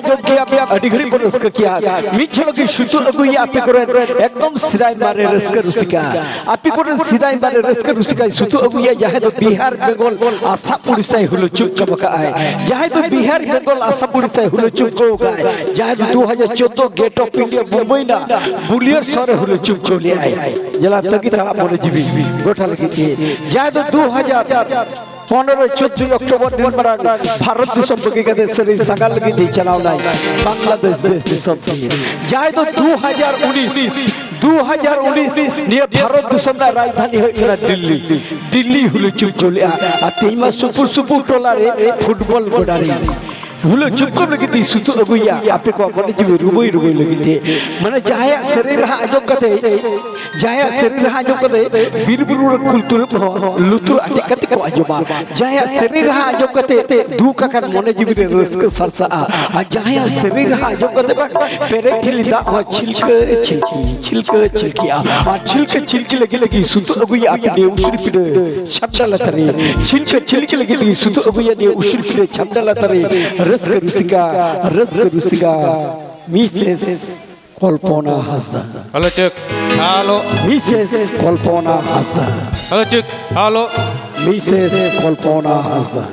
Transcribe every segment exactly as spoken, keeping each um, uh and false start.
ᱟᱸᱡᱚᱢ ᱠᱮᱭᱟ, ᱟᱹᱰᱤ ᱜᱷᱟᱹᱲᱤᱡ ᱵᱚᱱ ᱨᱟᱹᱥᱠᱟᱹ ᱠᱮᱭᱟ᱾ ᱢᱤᱫ ᱡᱷᱚᱞᱚᱠ ᱜᱮ ᱥᱩᱛᱩᱜ ᱟᱹᱜᱩᱭᱟ ᱟᱯᱮ ᱠᱚᱨᱮᱱ ᱮᱠᱫᱚᱢ ᱥᱮᱫᱟᱭ ᱢᱟᱨᱮ ᱨᱟᱹᱥᱠᱟᱹ ᱨᱩᱥᱤᱠᱟ᱾ ᱟᱯᱮ ᱠᱚᱨᱮᱱ ᱥᱮᱫᱟᱭ ᱢᱟᱨᱮ ᱨᱟᱹᱥᱠᱟᱹ ᱨᱩᱥᱤᱠᱟᱭ ᱥᱩᱛᱩᱜ ᱟᱹᱜᱩᱭᱟ, ᱡᱟᱦᱟᱸᱭ ᱫᱚ ᱵᱤᱦᱟᱨ ᱵᱮᱝᱜᱚᱞ ᱟᱥᱟᱢ ᱩᱲᱤᱥᱥᱟᱭ ᱦᱩᱞᱩ ᱪᱩᱯ ᱪᱟᱵᱟ ᱠᱟᱜᱼᱟᱭ, ᱡᱟᱦᱟᱸᱭ ᱫᱚ ᱵᱤᱦᱟᱨ ᱵᱮᱝᱜᱚᱞ ᱟᱥᱟᱢ ᱩᱲᱤᱥᱥᱟᱭ ᱦᱩᱞᱩ ᱪᱩᱯ ᱠᱚ ᱠᱟᱜᱼᱟᱭ, ᱡᱟᱦᱟᱸᱭ ᱫᱚ ᱫᱩ ᱦᱟᱡᱟᱨ ᱪᱳᱫᱽᱫᱳ Gate of India ᱢᱩᱢᱵᱟᱭ ᱨᱮᱱᱟᱜ ᱵᱩᱞᱤᱭᱟᱨ ᱥᱚᱦᱚᱨ ᱨᱮ ᱦᱩᱞᱩ ᱪᱩᱯ ᱠᱚ ᱞᱮᱜᱼᱟᱭ᱾ ᱡᱮᱞᱟ ᱛᱟᱹᱜᱤ ᱛᱟᱲᱟᱜ ᱢᱚᱱᱮ ᱡᱤᱣᱤ ᱜᱚᱴᱟ ᱞᱟᱹᱜᱤᱫ ᱛᱮ, ᱡᱟᱦᱟᱸᱭ ᱫᱚ ᱫᱩ ᱦᱟᱡᱟᱨ ᱯᱚᱱᱨᱚ ᱪᱳᱫᱽᱫᱳ ᱚᱠᱴᱳᱵᱚᱨ ᱫᱤᱱ ᱢᱟᱨᱟᱝ ᱵᱷᱟᱨᱚᱛ ᱫᱤᱥᱚᱢ ᱵᱟᱹᱜᱤ ᱠᱟᱛᱮ ᱥᱟᱹᱨᱤ ᱥᱟᱸᱜᱷᱟᱨ ᱞᱟᱹᱜᱤᱫ ᱛᱮ ᱪᱟᱞᱟᱣ ᱞᱮᱱᱟᱭ ᱵᱟᱝᱞᱟᱫᱮᱥ ᱫᱮᱥ ᱫᱤᱥᱚᱢ ᱛᱮ᱾ ᱡᱟᱦᱟᱸᱭ ᱫᱚ ᱫᱩ ᱦᱟᱡᱟᱨ ᱩᱱᱤᱥ, ᱫᱩ ᱦᱟᱡᱟᱨ ᱩᱱᱤᱥ ᱱᱤᱭᱟᱹ ᱵᱷᱟᱨᱚᱛ ᱫᱤᱥᱚᱢ ᱨᱮᱱᱟᱜ ᱨᱟᱡᱽᱫᱷᱟᱱᱤ ᱦᱩᱭᱩᱜ ᱠᱟᱱᱟ ᱫᱤᱞᱞᱤ᱾ ᱫᱤᱞᱞᱤ ᱦᱩᱞᱩ ᱪᱩᱯ ᱠᱚ ᱞᱮᱜᱼᱟ᱾ ᱟᱨ ᱛᱮᱦᱮᱧ ᱢᱟ ᱥᱩᱯᱩᱨ ᱥᱩᱯᱩᱨ ᱴᱚᱞᱟ ᱨᱮ ᱯᱷᱩᱴᱵᱚᱞ ᱜᱚᱰᱟ ᱨᱮ ᱦᱩᱞᱩ ᱪᱩᱯ ᱠᱚ ᱞᱟᱹᱜᱤᱫ ᱛᱮ ᱥᱩᱛᱩᱜ ᱟᱹᱜᱩᱭᱟ, ᱟᱯᱮ ᱠᱚᱣᱟᱜ ᱢᱚᱱᱮ ᱡᱤᱣᱤ ᱨᱩᱵᱟᱹᱭ ᱨᱩᱵᱟᱹᱭ ᱞᱟᱹᱜᱤᱫ ᱛᱮ᱾ ᱢᱟᱱᱮ ᱡᱟᱦᱟᱸᱭᱟᱜ ᱥᱮᱨᱮᱧ ᱨᱟᱦᱟ ᱟᱸᱡᱚᱢ ᱠᱟᱛᱮ, ᱡᱟᱦᱟᱸᱭᱟᱜ ᱥᱮᱨᱮᱧ ᱨᱟᱦᱟ ᱟᱸᱡᱚᱢ ᱠᱟᱛᱮ ᱵᱤᱨ ᱵᱩᱨᱩ ᱨᱮ ᱠᱩᱞ ᱛᱩᱨᱩᱯ ᱦᱚᱸ ᱞᱩᱛᱩᱨ ᱟᱴᱮᱫ ᱠᱟᱛᱮ ᱠᱚ ᱟᱸᱡᱚᱢᱟ᱾ ᱡᱟᱦᱟᱸᱭᱟᱜ ᱥᱮᱨᱮᱧ ᱨᱟᱦᱟ ᱟᱸᱡᱚᱢ ᱠᱟᱛᱮ ᱫᱩᱠ ᱟᱠᱟᱱ ᱢᱚᱱᱮ ᱡᱤᱣᱤ ᱨᱮ ᱨᱟᱹᱥᱠᱟᱹ ᱥᱟᱨᱥᱟᱜᱼᱟ᱾ ᱟᱨ ᱡᱟᱦᱟᱸᱭᱟᱜ ᱥᱮᱨᱮᱧ ᱨᱟᱦᱟ ᱟᱸᱡᱚᱢ ᱠᱟᱛᱮ ᱵᱟᱝ ᱯᱮᱨᱮᱡ ᱴᱷᱤᱞᱤ ᱫᱟᱜ ᱦᱚᱸ ᱪᱷᱤᱞᱠᱟᱹ ᱪᱷᱤᱞᱠᱤ, ᱪᱷᱤᱞᱠᱟᱹ ᱪᱷᱤᱞᱠᱤᱜᱼᱟ᱾ ᱟᱨ ᱪᱷᱤᱞᱠᱟᱹ ᱪᱷᱤᱞᱠᱤ ᱞᱟᱹᱜᱤᱫ ᱞᱟᱹᱜᱤᱫ ᱥᱩᱛᱩᱜ ᱟᱹᱜᱩᱭᱟ ᱟᱯᱮ ᱱᱤᱭᱟᱹ ᱩᱥᱩᱞ ᱯᱤᱸᱰᱟᱹ ᱪᱷᱟᱢᱰᱟ ᱞᱟᱛᱟᱨ ᱨᱮ᱾ ᱪᱷᱤᱞᱠᱟᱹ ᱪᱷᱤᱞᱠᱤ ᱞᱟᱹᱜᱤᱫ ᱞᱟᱹᱜᱤᱫ ᱥᱩᱛᱩᱜ ᱟᱹᱜᱩᱭᱟ ᱱᱤᱭᱟᱹ ᱩᱥᱩᱞ ᱯᱤᱸᱰᱟᱹ ᱪᱷᱟᱢᱰᱟ ᱞᱟᱛᱟᱨ ᱨᱮ᱾ ᱨᱟᱹᱥᱠᱟᱹ ᱨᱩᱥᱤᱠᱟ, ᱨᱟᱹᱥᱠᱟᱹ ᱨᱩᱥᱤᱠᱟ Mrs Kalpana Hansda. Hello, check. Hello. Mrs Kalpana Hansda. Hello, check. Hello. Mrs Kalpana Hansda.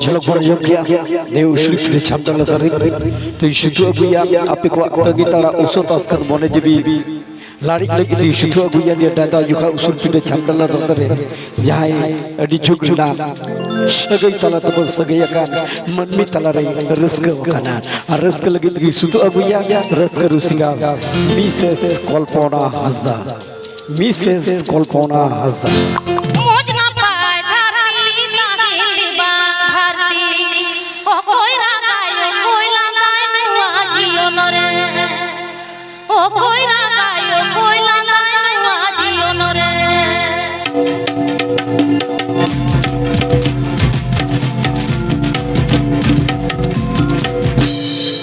ᱡᱷᱚᱞᱚᱠ ᱵᱚᱱ ᱟᱸᱡᱚᱢ ᱠᱮᱜᱼᱟ᱾ ᱱᱤᱭᱟᱹ ᱩᱥᱩᱞ ᱯᱤᱸᱰᱟᱹ ᱪᱷᱟᱢᱰᱟ ᱞᱟᱛᱟᱨ ᱨᱮ ᱛᱚᱧ ᱥᱩᱛᱩ ᱟᱹᱜᱩᱭᱟ᱾ ᱟᱯᱮ ᱠᱚᱣᱟᱜ ᱛᱟᱺᱜᱤ ᱛᱟᱲᱟ ᱩᱥᱟᱹᱛ ᱟᱥᱠᱟᱨ ᱢᱚᱱᱮ ᱡᱤᱣᱤ ᱞᱟᱲᱮᱡ ᱞᱟᱹᱜᱤᱫ ᱤᱧ ᱥᱩᱛᱩ ᱟᱹᱜᱩᱭᱟ᱾ ᱱᱤᱭᱟᱹ ᱰᱟᱸᱰᱟ ᱡᱚᱠᱷᱟ ᱩᱥᱩᱞ ᱯᱤᱸᱰᱟᱹ ᱪᱷᱟᱢᱰᱟ ᱞᱟᱛᱟᱨ ᱨᱮ ᱡᱟᱦᱟᱸᱭ ᱟᱹᱰᱤ ᱡᱷᱩᱠ ᱨᱮᱱᱟᱜ ᱥᱟᱹᱜᱟᱹᱭ ᱛᱟᱞᱟ ᱛᱮᱵᱚᱱ ᱥᱟᱹᱜᱟᱹᱭ ᱟᱠᱟᱱ ᱢᱟᱹᱱᱢᱤ ᱛᱟᱞᱟᱨᱮ ᱨᱟᱹᱥᱠᱟᱹ ᱟᱠᱟᱱᱟ᱾ ᱟᱨ ᱨᱟᱹᱥᱠᱟᱹ ᱞᱟᱹᱜᱤᱫ ᱜᱮ ᱥᱩᱛᱩ ᱟᱹᱜᱩᱭᱟ ᱨᱟᱹᱥᱠᱟᱹ ᱨᱩᱥᱤᱠᱟ ᱢᱤᱥᱮᱥ ᱠᱚᱞᱯᱚᱱᱟ ᱦᱟᱸᱥᱫᱟ᱾ ᱢᱤᱥᱮᱥ ᱠᱚᱞᱯᱚᱱᱟ ᱦᱟᱸᱥᱫᱟ᱾ ᱢᱚᱡᱽ ᱱᱟᱯᱟᱭ ᱫᱷᱟᱹᱨᱛᱤ ᱛᱟᱹᱠᱤᱱ ᱵᱟᱝ ᱫᱷᱟᱹᱨᱛᱤ᱾ ᱚᱠᱚᱭ ᱨᱟᱜᱟᱭ, ᱚᱠᱚᱭ ᱞᱟᱸᱫᱟᱭ ᱱᱚᱣᱟ ᱡᱤᱭᱚᱱ ᱨᱮ? ᱚᱠᱚᱭ ᱨᱟᱜᱟᱭ, ᱚᱠᱚᱭ ᱞᱟᱸᱫᱟᱭ ᱱᱚᱣᱟ ᱡᱤᱭᱚᱱ ᱨᱮ?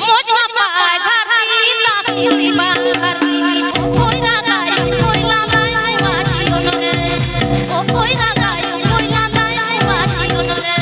ᱢᱚᱡᱽ ᱱᱟᱯᱟᱭ ᱫᱷᱟᱹᱨᱛᱤ ᱛᱟᱹᱠᱤᱱ ᱵᱟᱝ ᱫᱷᱟᱹᱨᱛᱤ᱾ ᱚᱠᱚᱭ ᱨᱟᱜᱟᱭ, ᱚᱠᱚᱭ ᱞᱟᱸᱫᱟᱭ ᱱᱚᱣᱟ ᱡᱤᱭᱚᱱ ᱨᱮ? ᱚᱠᱚᱭ ᱨᱟᱜᱟᱭ, ᱚᱠᱚᱭ ᱞᱟᱸᱫᱟᱭ ᱱᱚᱣᱟ ᱡᱤᱭᱚᱱ ᱨᱮ?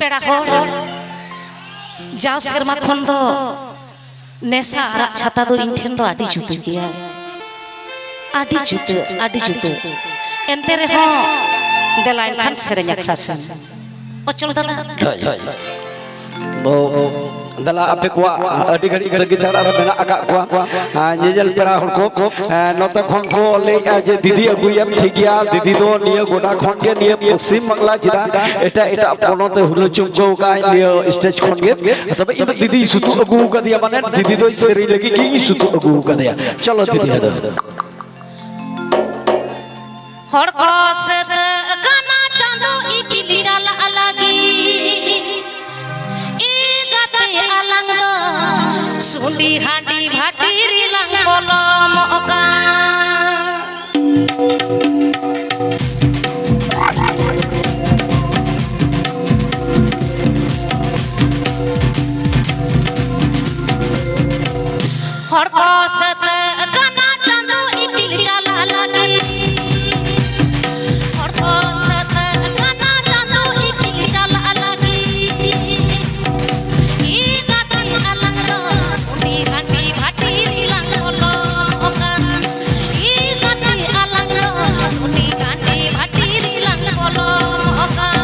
ᱯᱮᱲᱟ ᱦᱚᱲ, ᱡᱟᱣ ᱥᱮᱨᱢᱟ ᱠᱷᱚᱱ ᱫᱚ ᱱᱮᱥᱟ ᱟᱨᱟᱜ ᱪᱷᱟᱛᱟ ᱫᱚ ᱤᱧ ᱴᱷᱮᱱ ᱫᱚ ᱟᱹᱰᱤ ᱡᱩᱫᱟᱹ ᱜᱮᱭᱟ᱾ ᱟᱹᱰᱤ ᱡᱩᱫᱟᱹ, ᱟᱹᱰᱤ ᱡᱩᱫᱟᱹ᱾ ᱮᱱᱛᱮ ᱨᱮᱦᱚᱸ ᱫᱮᱞᱟ ᱮᱱᱠᱷᱟᱱ ᱥᱮᱨᱮᱧ ᱟᱠᱷᱲᱟ ᱥᱮᱱ᱾ ᱚᱪᱚᱞ ᱫᱟᱫᱟ᱾ ᱦᱳᱭ, ᱦᱳᱭ᱾ ᱫᱚ ᱫᱮᱞᱟ, ᱟᱯᱮ ᱠᱚᱣᱟᱜ ᱟᱹᱰᱤ ᱜᱷᱟᱹᱲᱤᱡ ᱛᱟᱹᱜᱤ ᱛᱟᱲᱟᱜ ᱨᱮ ᱢᱮᱱᱟᱜ ᱟᱠᱟᱫ ᱠᱚᱣᱟ᱾ ᱟᱨ ᱧᱮᱧᱮᱞ ᱯᱮᱲᱟ ᱦᱚᱲ ᱠᱚ, ᱟᱨ ᱱᱚᱛᱮ ᱠᱷᱚᱱ ᱠᱚ ᱞᱟᱹᱭᱮᱫᱼᱟ ᱡᱮ, "ᱫᱤᱫᱤ ᱟᱹᱜᱩᱭᱮᱢ, ᱴᱷᱤᱠ ᱜᱮᱭᱟ, ᱫᱤᱫᱤ ᱫᱚ ᱱᱤᱭᱟᱹ ᱜᱚᱰᱟ ᱠᱷᱚᱱ ᱜᱮ, ᱱᱤᱭᱟᱹ ᱯᱚᱥᱪᱤᱢ ᱵᱟᱝᱞᱟ, ᱪᱮᱫᱟᱜ ᱮᱴᱟᱜ ᱮᱴᱟᱜ ᱯᱚᱱᱚᱛ ᱮ ᱦᱩᱞᱟᱹ ᱪᱚᱢᱪᱚ ᱟᱠᱟᱫᱼᱟᱭ ᱱᱤᱭᱟᱹ ᱥᱴᱮᱡᱽ ᱠᱷᱚᱱ ᱜᱮ, ᱛᱚᱵᱮ ᱤᱧ ᱫᱚ ᱫᱤᱫᱤᱭ ᱥᱩᱛᱩᱜ ᱟᱹᱜᱩ ᱟᱠᱟᱫᱮᱭᱟ, ᱢᱟᱱᱮ ᱫᱤᱫᱤ ᱫᱚᱭ ᱥᱮᱨᱮᱧ ᱞᱟᱹᱜᱤᱫ ᱜᱮ ᱤᱧ ᱥᱩᱛᱩᱜ ᱟᱹᱜᱩ ᱟᱠᱟᱫᱮᱭᱟ᱾" ᱪᱚᱞᱚ ᱫᱤᱫᱤ, ᱟᱫᱚ᱾ ᱦᱚᱲ ᱠᱚ ᱥᱟᱹᱛ ᱠᱟᱱᱟ ᱪᱟᱸᱫᱚ ᱤᱯᱤᱞ ᱪᱟᱞᱟᱜ ᱞᱟᱹᱜᱤᱫ᱾ ᱤ ᱜᱟᱛᱮ ᱟᱞᱟᱝ ᱫᱚ ᱥᱩᱰᱤ ᱦᱟᱺᱰᱤ ᱵᱷᱟᱴᱤ ᱨᱮᱞᱟᱝ ᱯᱚᱞᱚᱢᱚᱜ ᱠᱟᱱ᱾ ᱦᱚᱲ ᱠᱚ ᱥᱟᱹᱛ ᱠᱟᱱᱟ ᱪᱟᱸᱫᱚ ᱤᱯᱤᱞ ᱪᱟᱞᱟᱜ ᱞᱟᱹᱜᱤᱫ᱾ ᱦᱚᱲ ᱠᱚ ᱥᱟᱹᱛ ᱠᱟᱱᱟ ᱪᱟᱸᱫᱚ ᱤᱯᱤᱞ ᱪᱟᱞᱟᱜ ᱞᱟᱹᱜᱤᱫ᱾ ᱤ ᱜᱟᱛᱮ ᱟᱞᱟᱝ ᱫᱚ ᱩᱱᱤ ᱜᱟᱛᱮ ᱵᱷᱟᱴᱤ ᱨᱮᱞᱟᱝ ᱵᱚᱞᱚ ᱟᱠᱟᱱ᱾ ᱤ ᱜᱟᱛᱮ ᱟᱞᱟᱝ ᱫᱚ ᱩᱱᱤ ᱜᱟᱛᱮ ᱵᱷᱟᱴᱤ ᱨᱮᱞᱟᱝ ᱵᱚᱞᱚ ᱟᱠᱟᱱ᱾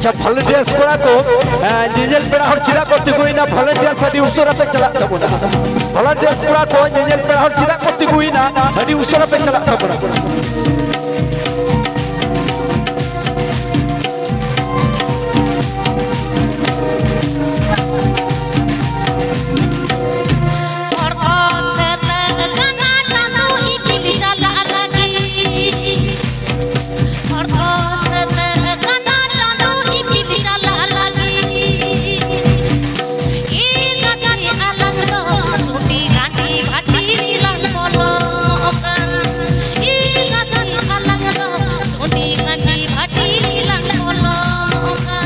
ᱟᱪᱪᱷᱟ, volunteers ᱠᱚᱲᱟ ᱠᱚ, ᱮ, ᱧᱮᱧᱮᱞ ᱯᱮᱲᱟ ᱦᱚᱲ ᱪᱮᱫᱟᱜ ᱠᱚ ᱛᱤᱸᱜᱩᱭᱮᱱᱟ? Volunteers ᱟᱹᱰᱤ ᱩᱥᱟᱹᱨᱟ ᱯᱮ ᱪᱟᱞᱟᱜ ᱛᱟᱵᱚᱱᱟ᱾ Volunteers ᱠᱚᱲᱟ ᱠᱚ, ᱧᱮᱧᱮᱞ ᱯᱮᱲᱟ ᱦᱚᱲ ᱪᱮᱫᱟᱜ ᱠᱚ ᱛᱤᱸᱜᱩᱭᱮᱱᱟ? ᱟᱹᱰᱤ ᱩᱥᱟᱹᱨᱟ ᱯᱮ ᱪᱟᱞᱟᱜ ᱛᱟᱵᱚᱱᱟ᱾ ᱦᱚᱲ ᱠᱚ ᱥᱟᱹᱛ ᱠᱟᱱᱟ ᱪᱟᱸᱫᱚ ᱤᱯᱤᱞ ᱪᱟᱞᱟᱜ ᱞᱟᱹᱜᱤᱫ᱾ ᱦᱚᱲ ᱠᱚ ᱥᱟᱹᱛ ᱠᱟᱱᱟ ᱪᱟᱸᱫᱚ ᱤᱯᱤᱞ ᱪᱟᱞᱟᱜ ᱞᱟᱹᱜᱤᱫ᱾ ᱮ ᱜᱟᱛᱮ ᱟᱞᱟᱝ ᱫᱚ ᱥᱩᱥᱤ ᱜᱟᱸᱰᱤ ᱵᱷᱟᱴᱤ ᱞᱟᱝ ᱵᱚᱞᱚᱜ ᱠᱟᱱ᱾ ᱮ ᱜᱟᱛᱮ ᱟᱞᱟᱝ ᱫᱚ ᱥᱩᱥᱤ ᱜᱟᱸᱰᱤ ᱵᱷᱟᱴᱤ ᱞᱟᱝ ᱵᱚᱞᱚᱜ ᱠᱟᱱ᱾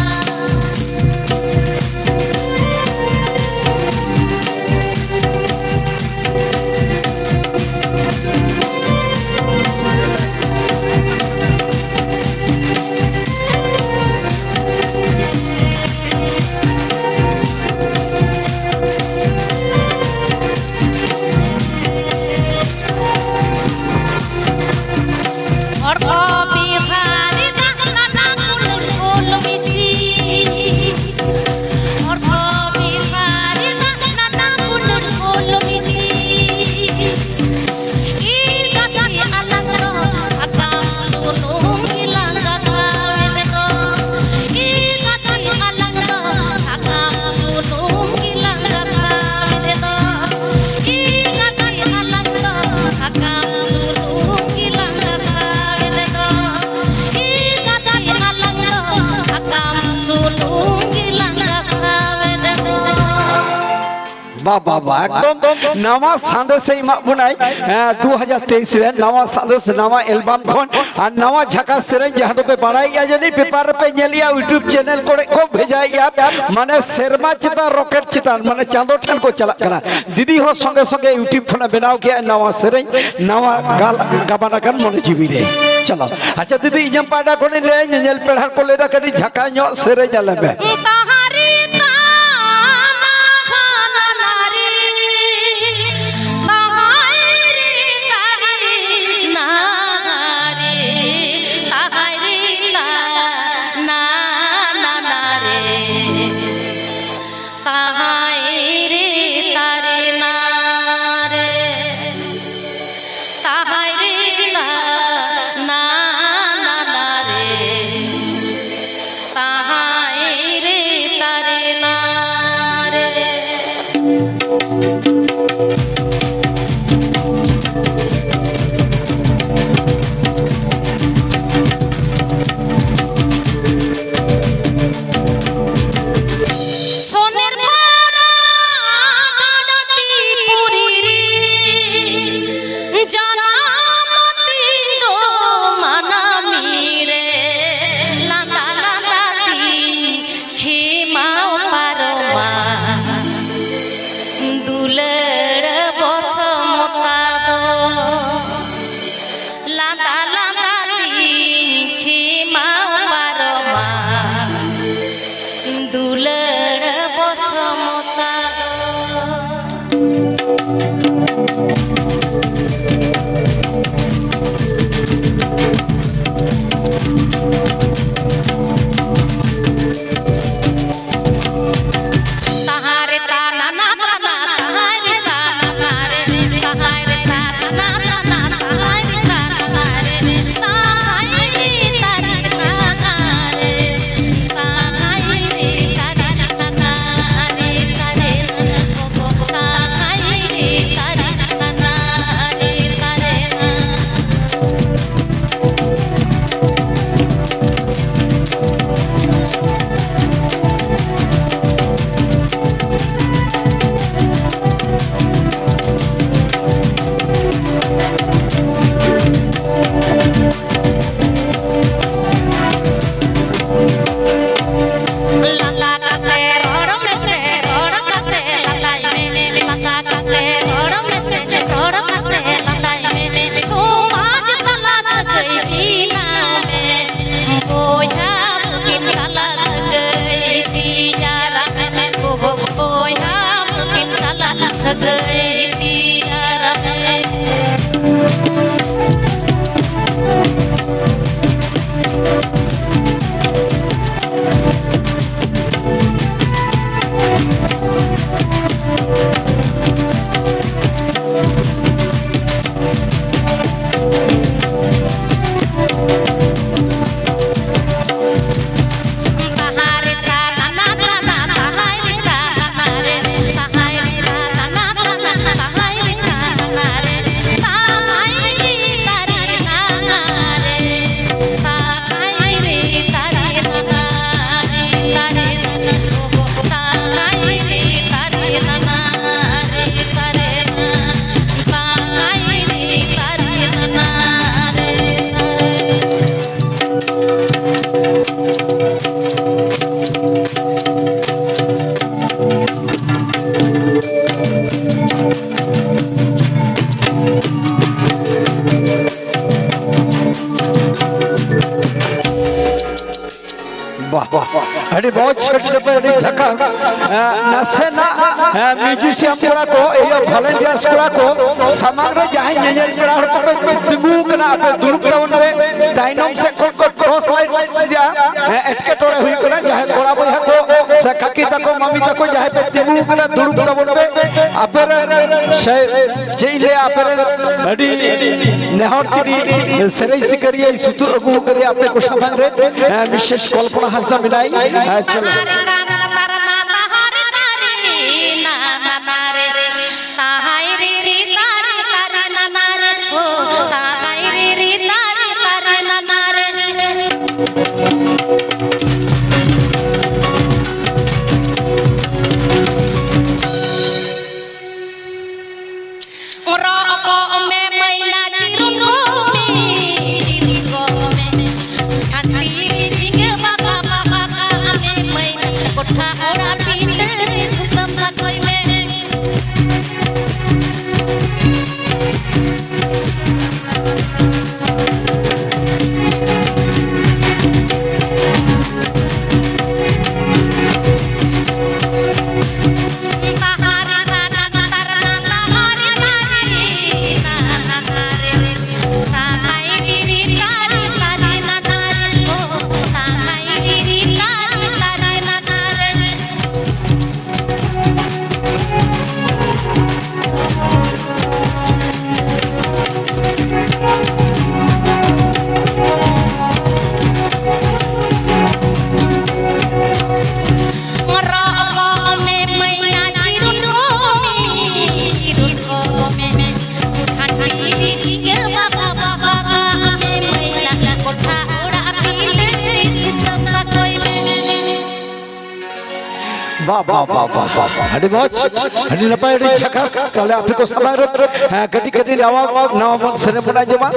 ᱦᱚᱲ ᱠᱚ ᱵᱤᱦᱟᱨᱤ ᱫᱟᱜ ᱠᱟᱱᱟ ᱠᱩᱞᱩᱞ ᱠᱩᱞ ᱢᱤᱥᱤ᱾ ᱦᱚᱲ ᱠᱚ ᱵᱤᱦᱟᱨᱤ ᱫᱟᱜ ᱠᱟᱱᱟ ᱠᱩᱞᱩᱞ ᱠᱩᱞ ᱢᱤᱥᱤ᱾ ᱤ ᱜᱟᱛᱮ ᱟᱞᱟᱝ ᱫᱚ ᱥᱟᱠᱟᱢ ᱥᱩᱱᱩᱢ ᱜᱮᱞᱟᱝ ᱜᱟᱥᱟᱣᱮᱫ ᱫᱚ᱾ ᱤ ᱜᱟᱛᱮ ᱟᱞᱟᱝ ᱫᱚ ᱥᱟᱠᱟᱢ ᱥᱩᱱᱩᱢ ᱜᱮᱞᱟᱝ ᱜᱟᱥᱟᱣᱮᱫ ᱫᱚ᱾ ᱤ ᱜᱟᱛᱮ ᱟᱞᱟᱝ ᱫᱚ ᱥᱟᱠᱟᱢ ᱥᱩᱱᱩᱢ ᱜᱮᱞᱟᱝ ᱜᱟᱥᱟᱣᱮᱫ ᱫᱚ᱾ ᱤ ᱜᱟᱛᱮ ᱟᱞᱟᱝ ᱫᱚ ᱥᱟᱠᱟᱢ ᱥᱩᱱᱩᱢ ᱜᱮᱞᱟᱝ ᱜᱟᱥᱟᱣᱮᱫ ᱫᱚ᱾ ᱵᱟ, ᱵᱟ, ᱵᱟ, ᱮᱠᱫᱚᱢ ᱱᱟᱣᱟ ᱥᱟᱸᱫᱮᱥ ᱮ ᱮᱢᱟᱜ ᱵᱚᱱᱟᱭ, ᱮ, ᱫᱩ ᱦᱟᱡᱟᱨ ᱛᱮᱭᱤᱥ ᱨᱮ ᱱᱟᱣᱟ ᱥᱟᱸᱫᱮᱥ, ᱱᱟᱣᱟ album ᱠᱷᱚᱱ ᱟᱨ ᱱᱟᱣᱟ ᱡᱷᱟᱠᱟᱥ ᱥᱮᱨᱮᱧ, ᱡᱟᱦᱟᱸ ᱫᱚᱯᱮ ᱵᱟᱲᱟᱭᱮᱫᱼᱟ ᱡᱟᱹᱱᱤᱡ, paper ᱨᱮᱯᱮ ᱧᱮᱞᱮᱫᱼᱟ, YouTube channel ᱠᱚᱨᱮ ᱠᱚ ᱵᱷᱮᱡᱟᱭᱮᱫᱼᱟ, ᱢᱟᱱᱮ ᱥᱮᱨᱢᱟ ᱪᱮᱛᱟᱱ, rocket ᱪᱮᱛᱟᱱ, ᱢᱟᱱᱮ ᱪᱟᱸᱫᱚ ᱴᱷᱮᱱ ᱠᱚ ᱪᱟᱞᱟᱜ ᱠᱟᱱᱟ᱾ ᱫᱤᱫᱤ ᱦᱚᱸ ᱥᱚᱸᱜᱮ ᱥᱚᱸᱜᱮ YouTube ᱠᱷᱚᱱᱮ ᱵᱮᱱᱟᱣ ᱠᱮᱜᱼᱟ ᱱᱟᱣᱟ ᱥᱮᱨᱮᱧ, ᱱᱟᱣᱟ ᱜᱟᱞ-, ᱜᱟᱵᱟᱱ ᱟᱠᱟᱱ ᱢᱚᱱᱮ ᱡᱤᱣᱤ ᱨᱮ᱾ ᱪᱚᱞᱚ, ᱟᱪᱪᱷᱟ ᱫᱤᱫᱤ, ᱤᱧᱟᱹᱜ ᱯᱟᱦᱴᱟ ᱠᱷᱚᱱᱤᱧ ᱞᱟᱹᱭᱟ, ᱧᱮᱧᱮᱞ ᱯᱮᱲᱟ ᱠᱚ ᱞᱟᱹᱭᱫᱟ ᱠᱟᱹᱴᱤᱡ ᱡᱷᱟᱠᱟ ᱧᱚᱜ ᱥᱮᱨᱮᱧ ᱟᱞᱮ ᱢᱮ᱾ ᱛᱟᱦᱟᱨᱤ ᱛᱟᱱᱟ ᱦᱟᱱᱟ ᱱᱟᱨᱤ, ᱛᱟᱦᱟᱨᱤ ᱛᱟᱨᱤ ᱱᱟᱨᱤ, ᱛᱟᱦᱟᱨᱤ ᱛᱟᱱᱟ ᱵᱟᱦ, ᱟᱹᱰᱤ ᱢᱚᱡᱽ, ᱟᱹᱰᱤ ᱱᱟᱯᱟᱭ, ᱟᱹᱰᱤ ᱡᱷᱟᱠᱟᱥ᱾ ᱮ, ᱱᱟᱥᱮᱱᱟᱜ, ᱮ, musician ᱠᱚᱲᱟ ᱠᱚ, ᱤᱭᱟᱹ, volunteers ᱠᱚᱲᱟ ᱠᱚ, ᱥᱟᱢᱟᱝ ᱨᱮ ᱡᱟᱦᱟᱸᱭ ᱧᱮᱧᱮᱞ ᱯᱮᱲᱟ ᱦᱚᱲ ᱠᱚ ᱯᱮ ᱛᱤᱸᱜᱩ ᱠᱟᱱᱟ, ᱟᱯᱮ ᱫᱩᱲᱩᱵ ᱛᱟᱵᱚᱱ ᱯᱮ᱾ ᱛᱟᱭᱱᱚᱢ ᱥᱮᱫ ᱠᱷᱚᱱ ᱠᱚ cross line ᱤᱫᱤᱭᱟ᱾ ᱮ, ᱮᱴᱠᱮᱴᱚᱬᱮ ᱦᱩᱭᱩᱜ ᱠᱟᱱᱟ᱾ ᱡᱟᱦᱟᱸᱭ ᱠᱚᱲᱟ ᱵᱚᱭᱦᱟ ᱠᱚ ᱥᱮ ᱠᱟᱠᱤ ᱛᱟᱠᱚ, ᱢᱟᱢᱤ ᱛᱟᱠᱚ, ᱡᱟᱦᱟᱸᱭ ᱯᱮ ᱛᱤᱸᱜᱩ ᱠᱟᱱᱟ, ᱫᱩᱲᱩᱵ ᱛᱟᱵᱚᱱ ᱯᱮ᱾ ᱟᱯᱮ ᱨᱮᱱ ᱥᱮ ᱪᱮᱫ ᱤᱧ ᱞᱟᱹᱭᱟ, ᱟᱯᱮ ᱨᱮᱱ ᱟᱹᱰᱤ ᱱᱮᱦᱚᱨ ᱛᱤᱱᱤ ᱥᱮᱨᱮᱧ ᱥᱤᱠᱟᱹᱨᱤᱭᱟᱹ ᱥᱩᱛᱩᱜ ᱟᱹᱜᱩ ᱠᱟᱫᱮᱭᱟ ᱟᱯᱮ ᱠᱚ ᱥᱟᱢᱟᱝ ᱨᱮ᱾ ᱮ, ᱢᱤᱥᱮᱥ ᱠᱚᱞᱯᱚᱱᱟ ᱦᱟᱸᱥᱫᱟ ᱢᱮᱱᱟᱭ᱾ ᱮ, ᱪᱚᱞᱚ᱾ ᱨᱚᱜ ᱠᱚᱜ ᱢᱮ ᱢᱟᱹᱭᱱᱟ ᱪᱤᱨᱩᱱ ᱠᱚᱜ ᱢᱮ, ᱪᱤᱨᱩᱱ ᱠᱚᱜ ᱢᱮ᱾ ᱠᱷᱟᱹᱛᱤᱨ ᱡᱷᱤᱸᱜᱟᱹ ᱵᱟᱠᱟ ᱵᱟᱠᱟ ᱠᱟᱜ ᱢᱮ ᱢᱟᱹᱭᱱᱟ, ᱠᱚᱴᱷᱟ ᱚᱲᱟᱜ ᱯᱤᱸᱰᱟᱹ ᱨᱮ ᱥᱩᱛᱟᱹᱢ ᱞᱟᱠᱚᱭ ᱢᱮ᱾ ᱵᱟᱦᱟ ᱨᱮ ᱨᱟᱱᱟ ᱛᱟᱨᱟ ᱵᱟ, ᱵᱟ, ᱵᱟ, ᱵᱟ, ᱵᱟ, ᱵᱟ᱾ ᱟᱹᱰᱤ ᱢᱚᱡᱽ, ᱟᱹᱰᱤ ᱱᱟᱯᱟᱭ, ᱟᱹᱰᱤ ᱡᱷᱟᱠᱟᱥ᱾ ᱛᱟᱦᱞᱮ ᱟᱯᱮ ᱠᱚ ᱥᱟᱢᱟᱝ ᱨᱮ, ᱦᱮᱸ, ᱠᱟᱹᱴᱤᱡ ᱠᱟᱹᱴᱤᱡ ᱱᱟᱣᱟ, ᱱᱟᱣᱟ ᱵᱚᱱ ᱥᱮᱨᱮᱧ ᱵᱚᱱ ᱟᱸᱡᱚᱢᱟ᱾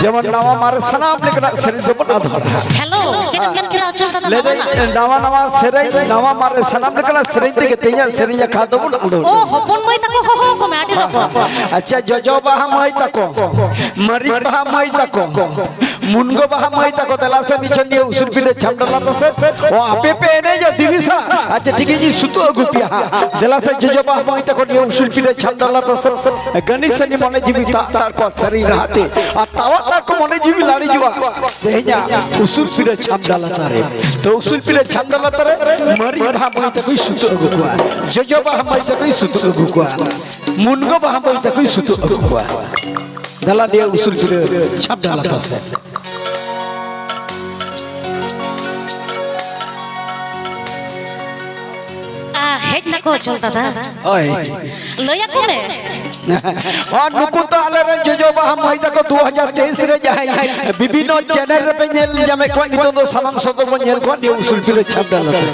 ᱡᱮᱢᱚᱱ ᱱᱟᱣᱟ ᱢᱟᱨᱮ ᱥᱟᱱᱟᱢ ᱞᱮᱠᱟᱱᱟᱜ ᱥᱮᱨᱮᱧ ᱫᱚᱵᱚᱱ ᱟᱫᱚᱦᱚ ᱨᱟᱦᱟ᱾ ᱦᱮᱞᱳ, ᱪᱮᱫ ᱮᱢ ᱢᱮᱱ ᱠᱮᱫᱟ ᱚᱪᱚᱞ ᱫᱟᱫᱟ? ᱞᱟᱹᱭ ᱫᱟᱹᱧ, ᱱᱟᱣᱟ ᱱᱟᱣᱟ ᱥᱮᱨᱮᱧ, ᱱᱟᱣᱟ ᱢᱟᱨᱮ ᱥᱟᱱᱟᱢ ᱞᱮᱠᱟᱱᱟᱜ ᱥᱮᱨᱮᱧ ᱛᱮᱜᱮ ᱛᱮᱦᱮᱧᱟᱜ ᱥᱮᱨᱮᱧ ᱟᱠᱷᱲᱟ ᱫᱚᱵᱚᱱ ᱟᱫᱚᱦᱚ᱾ ᱚ, ᱦᱚᱯᱚᱱ ᱢᱟᱹᱭ ᱛᱟᱠᱚ ᱦᱚᱦᱚ ᱟᱠᱚ ᱢᱮ, ᱟᱹᱰᱤ ᱨᱚᱠᱚᱢ᱾ ᱟᱪᱪᱷᱟ, ᱡᱚᱡᱚ ᱵᱟᱦᱟ ᱢᱟᱹᱭ ᱛᱟᱠᱚ, ᱢᱟᱹᱨᱤᱪ ᱵᱟᱦᱟ ᱢᱟᱹᱭ ᱛᱟᱠᱚ, ᱢᱩᱱᱜᱟᱹ ᱵᱟᱦᱟ ᱢᱟᱹᱭ ᱛᱟᱠᱚ, ᱫᱮᱞᱟ ᱥᱮ ᱢᱤᱫ ᱪᱷᱚᱴ ᱱᱤᱭᱟᱹ ᱩᱥᱩᱞ ᱯᱤᱸᱰᱟᱹ ᱪᱷᱟᱢᱰᱟ ᱞᱟᱛᱟᱨ ᱥᱮᱫ᱾ ᱚ, ᱟᱯᱮ ᱯᱮ ᱮᱱᱮᱡᱟ ᱫᱤᱫᱤ ᱥᱟ? ᱟᱪᱪᱷᱟ, ᱴᱷᱤᱠ ᱜᱮᱭᱟ, ᱤᱧ ᱥᱩᱛᱩᱜ ᱟᱹᱜᱩ ᱯᱮᱭᱟ ᱦᱟᱸᱜ᱾ ᱫᱮᱞᱟ ᱥᱮ ᱡᱚᱡᱚ ᱵᱟᱦᱟ ᱢᱟᱹᱭ ᱛᱟᱠᱚ ᱱᱤᱭᱟᱹ ᱩᱥᱩᱞ ᱯᱤᱸᱰᱟᱹ ᱪᱷᱟᱢᱰᱟ ᱞᱟᱛᱟᱨ ᱥᱮᱫ᱾ ᱜᱟᱹᱱᱤ ᱥᱟᱹᱱᱤ ᱢᱚᱱᱮ ᱡᱤᱣᱤ ᱛᱟᱜ ᱛᱟᱨ ᱠᱚ ᱥᱮᱨᱮᱧ ᱨᱟᱦᱟ ᱛᱮ᱾ ᱟᱨ ᱛᱟᱣᱟᱜ ᱛᱟᱨ ᱠᱚ ᱢᱚᱱᱮ ᱡᱤᱣᱤ ᱞᱟᱲᱮᱡᱚᱜᱼᱟ᱾ ᱛᱮᱦᱮᱧᱟᱜ ᱩᱥᱩᱞ ᱯᱤᱸᱰᱟᱹ ᱪᱷᱟᱢᱰᱟ ᱞᱟᱛᱟᱨ ᱨᱮ᱾ ᱛᱚ, ᱩᱥᱩᱞ ᱯᱤᱸᱰᱟᱹ ᱪᱷᱟᱢᱰᱟ ᱞᱟᱛᱟᱨ ᱨᱮ ᱢᱟᱹᱨᱤᱪ ᱵᱟᱦᱟ ᱢᱟᱹᱭ ᱛᱟᱠᱚᱧ ᱥᱩᱛᱩᱜ ᱟᱹᱜᱩ ᱠᱚᱣᱟ᱾ ᱡᱚᱡᱚ ᱵᱟᱦᱟ ᱢᱟᱹᱭ ᱛᱟᱠᱚᱧ ᱥᱩᱛᱩᱜ ᱟᱹᱜᱩ ᱠᱚᱣᱟ᱾ ᱢᱩᱱᱜᱟᱹ ᱵᱟᱦᱟ ᱢᱟᱹᱭ ᱛᱟᱠᱚᱧ ᱥᱩᱛᱩᱜ ᱟᱹᱜᱩ ᱠᱚᱣᱟ᱾ ᱫᱟᱞᱟᱱ ᱨᱮᱭᱟᱜ ᱩᱥᱩᱞ ᱯᱤᱸᱰᱟᱹ ᱪᱷᱟᱢᱰᱟ ᱞᱟᱛᱟᱨ ᱥᱮᱫ᱾ ᱟ, ᱦᱮᱡ ᱱᱟᱠᱚ ᱚᱪᱚᱞ ᱫᱟᱫᱟ᱾ ᱦᱳᱭ᱾ ᱞᱟᱹᱭ ᱟᱠᱚ ᱢᱮ᱾ ᱟᱨ ᱱᱩᱠᱩ ᱫᱚ ᱟᱞᱮᱨᱮᱱ ᱡᱚᱡᱚ ᱵᱟᱦᱟ ᱢᱟᱹᱭ ᱛᱟᱠᱚ ᱫᱩ ᱦᱟᱡᱟᱨ ᱛᱮᱭᱤᱥ ᱨᱮ ᱡᱟᱦᱟᱸᱭ ᱵᱤᱵᱷᱤᱱᱱᱚ ᱪᱮᱱᱮᱞ ᱨᱮᱯᱮ ᱧᱮᱞ ᱧᱟᱢᱮᱫ ᱠᱚᱣᱟ, ᱱᱤᱛᱚᱜ ᱫᱚ ᱥᱟᱢᱟᱝ ᱥᱚᱫᱚᱨ ᱵᱚᱱ ᱧᱮᱞ ᱠᱚᱣᱟ ᱱᱤᱭᱟᱹ ᱩᱥᱩᱞ ᱯᱤᱸᱰᱟᱹ ᱪᱷᱟᱢᱰᱟ ᱞᱟᱛᱟᱨ᱾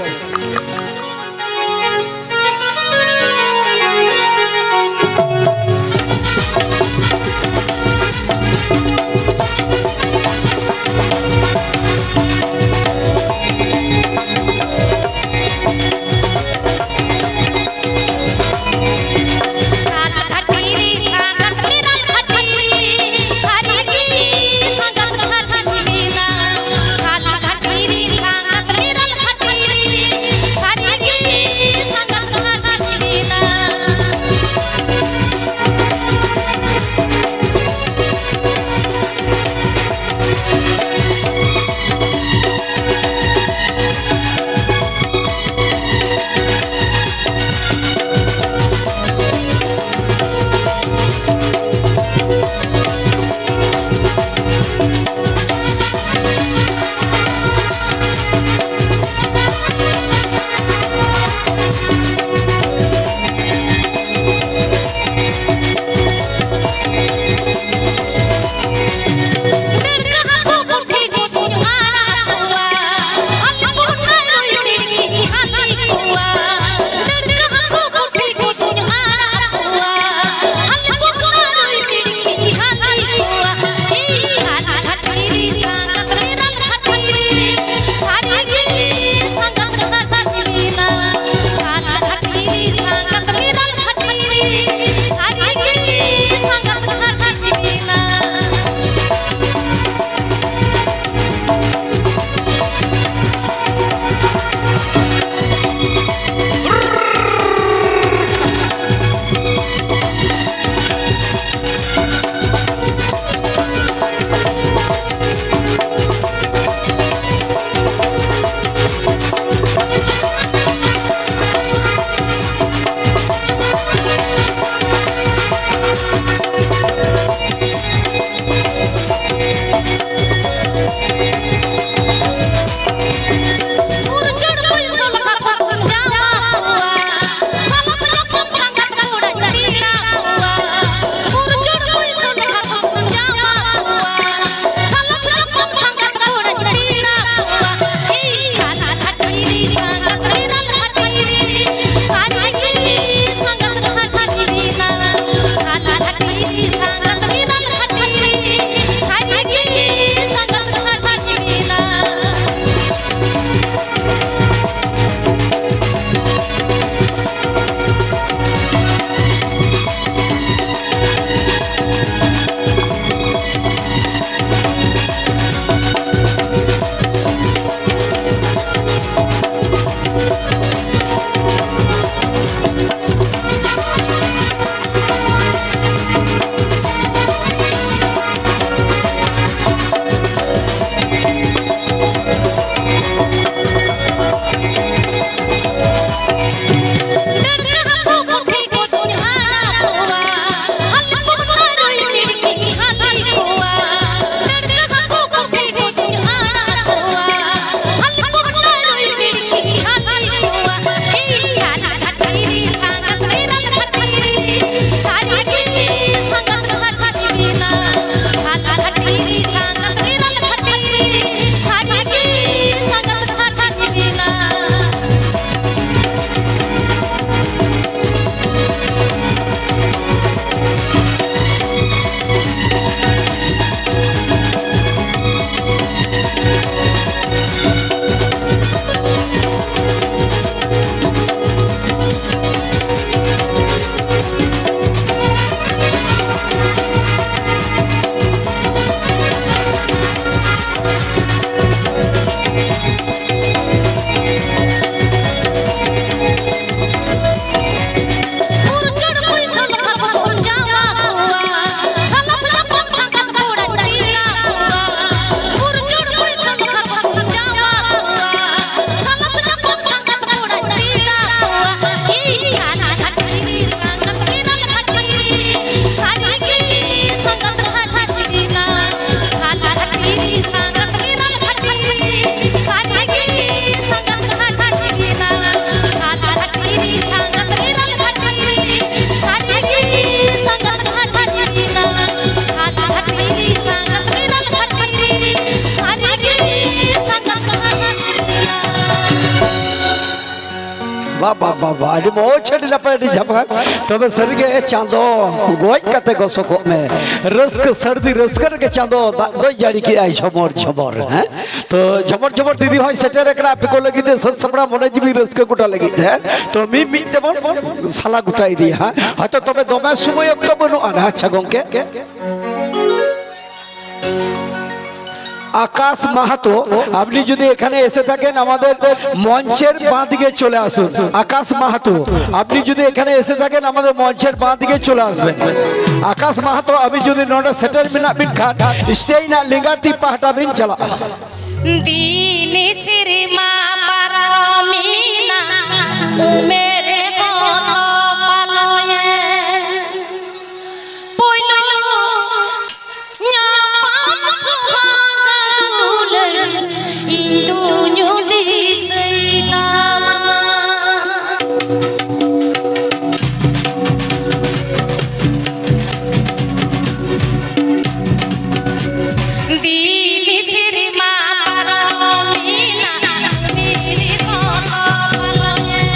ᱵᱟᱵᱟ, ᱟᱹᱰᱤ ᱢᱚᱡᱽ, ᱟᱹᱰᱤ ᱱᱟᱯᱟᱭ, ᱟᱹᱰᱤ ᱡᱷᱟᱯᱟᱠ᱾ ᱛᱚᱵᱮ ᱥᱟᱹᱨᱤᱜᱮ ᱪᱟᱸᱫᱚ ᱜᱚᱡ ᱠᱟᱛᱮ ᱜᱚᱥᱚᱠᱚᱜ ᱢᱮ᱾ ᱨᱟᱹᱥᱠᱟᱹ, ᱥᱟᱹᱨᱫᱤ ᱨᱟᱹᱥᱠᱟᱹ ᱨᱮᱜᱮ ᱪᱟᱸᱫᱚ ᱫᱟᱜ ᱫᱚᱭ ᱡᱟᱹᱲᱤ ᱠᱮᱜᱼᱟᱭ ᱡᱷᱚᱢᱚᱨ ᱡᱷᱚᱢᱚᱨ, ᱦᱮᱸ? ᱛᱚ ᱡᱷᱚᱢᱚᱨ ᱡᱷᱚᱢᱚᱨ ᱫᱤᱫᱤ ᱦᱚᱸᱭ ᱥᱮᱴᱮᱨ ᱟᱠᱟᱱᱟ ᱟᱯᱮ ᱠᱚ ᱞᱟᱹᱜᱤᱫ ᱛᱮ ᱥᱟᱹᱛ ᱥᱟᱯᱲᱟᱣ ᱢᱚᱱᱮ ᱡᱤᱣᱤ ᱨᱟᱹᱥᱠᱟᱹ ᱜᱚᱴᱟ ᱞᱟᱹᱜᱤᱫ ᱛᱮ, ᱦᱮᱸ? ᱛᱚ ᱢᱤᱫ ᱢᱤᱫ ᱛᱮᱵᱚᱱ ᱥᱟᱞᱟ ᱜᱚᱴᱟ ᱤᱫᱤᱭᱟ, ᱦᱮᱸ? ᱦᱚᱭᱛᱚ ᱛᱚᱵᱮ ᱫᱚᱢᱮ ᱥᱚᱢᱚᱭ ᱚᱠᱛᱚ ᱵᱟᱹᱱᱩᱜᱼᱟ, ᱟᱪᱪᱷᱟ ᱜᱚᱝᱠᱮ? আকাশ মাহাতো, আপনি যদি এখানে এসে থাকেন, আমাদের মঞ্চের বাঁ দিকে চলে আসুন। আকাশ মাহাতো, আপনি যদি এখানে এসে থাকেন, আমাদের মঞ্চের বাঁ দিকে চলে আসবেন। ᱟᱠᱟᱥ ᱢᱟᱦᱟᱛᱚ, ᱟᱹᱵᱤᱱ ᱡᱩᱫᱤ ᱱᱚᱰᱮ ᱥᱮᱴᱮᱨ ᱢᱮᱱᱟᱜ ᱵᱤᱱ ᱠᱷᱟᱱ, ᱥᱴᱮᱡᱽ ᱨᱮᱱᱟᱜ ᱞᱮᱸᱜᱟ ᱛᱤ ᱯᱟᱦᱴᱟ ᱵᱤᱱ ᱪᱟᱞᱟᱜᱼᱟ᱾ ᱫᱤᱱ ᱥᱮᱨᱢᱟ ᱯᱟᱨᱚᱢᱮᱱᱟ, ᱩᱢᱮᱨ ᱠᱚᱫᱚ ᱯᱟᱞᱚᱭᱮᱱ᱾ ᱯᱳᱭᱞᱳ ᱧᱟᱯᱟᱢ ᱥᱚᱦᱟᱜ ᱫᱩᱞᱟᱹᱲ, ᱤᱧ ᱫᱩᱧ ᱫᱤᱥᱟᱹᱭ ᱛᱟᱢᱟ᱾ ᱫᱤᱱ ᱥᱮᱨᱢᱟ ᱯᱟᱨᱚᱢᱮᱱᱟ, ᱫᱤᱱ ᱠᱚᱫᱚ ᱯᱟᱞᱚᱢᱮᱱ᱾